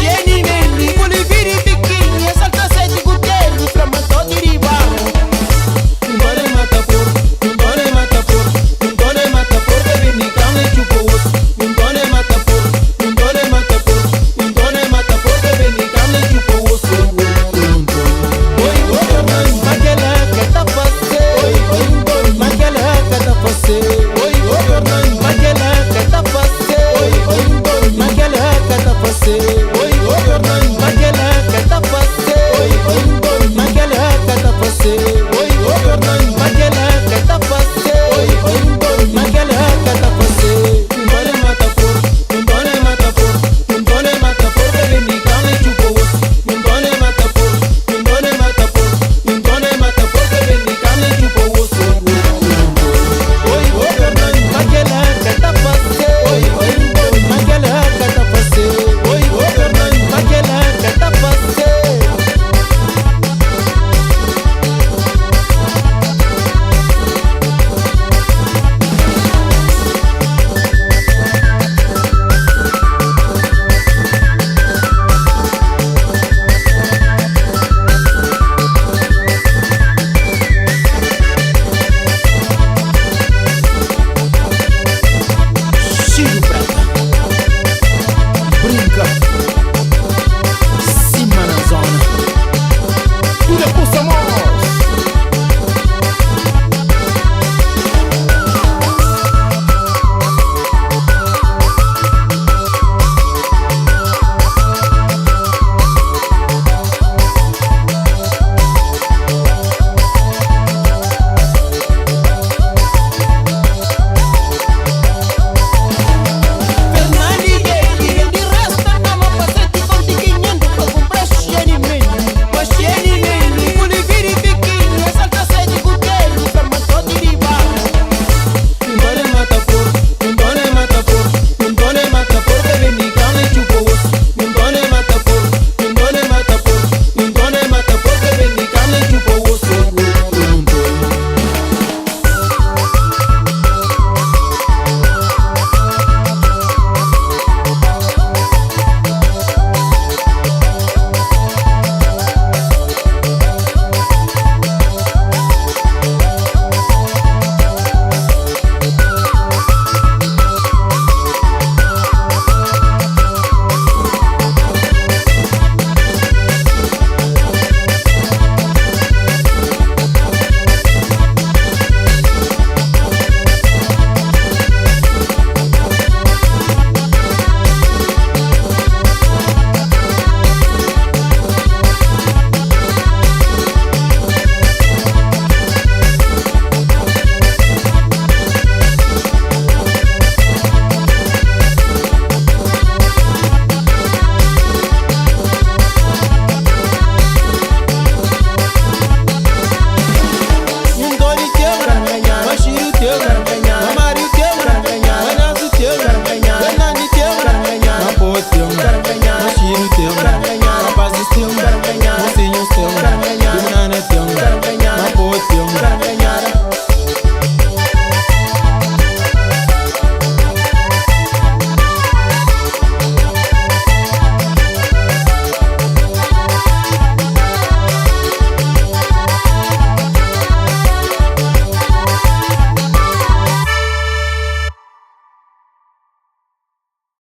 Jenny Mendy Guli viri biquinha Salta sete cutelo Fra mató de riba. Ntone mata porco, ntone mata porco, ntone mata porco, e bini carne chupa osso. Ntone mata porco, ntone mata porco, ntone mata porco, e bini carne chupa osso. Oi, oi, ma aquela que tá fazer? Oi, oi, ma aquela que tá fazer? Oi, oi, ma aquela que tá fazer? Oi, oi, ma aquela que tá fazer?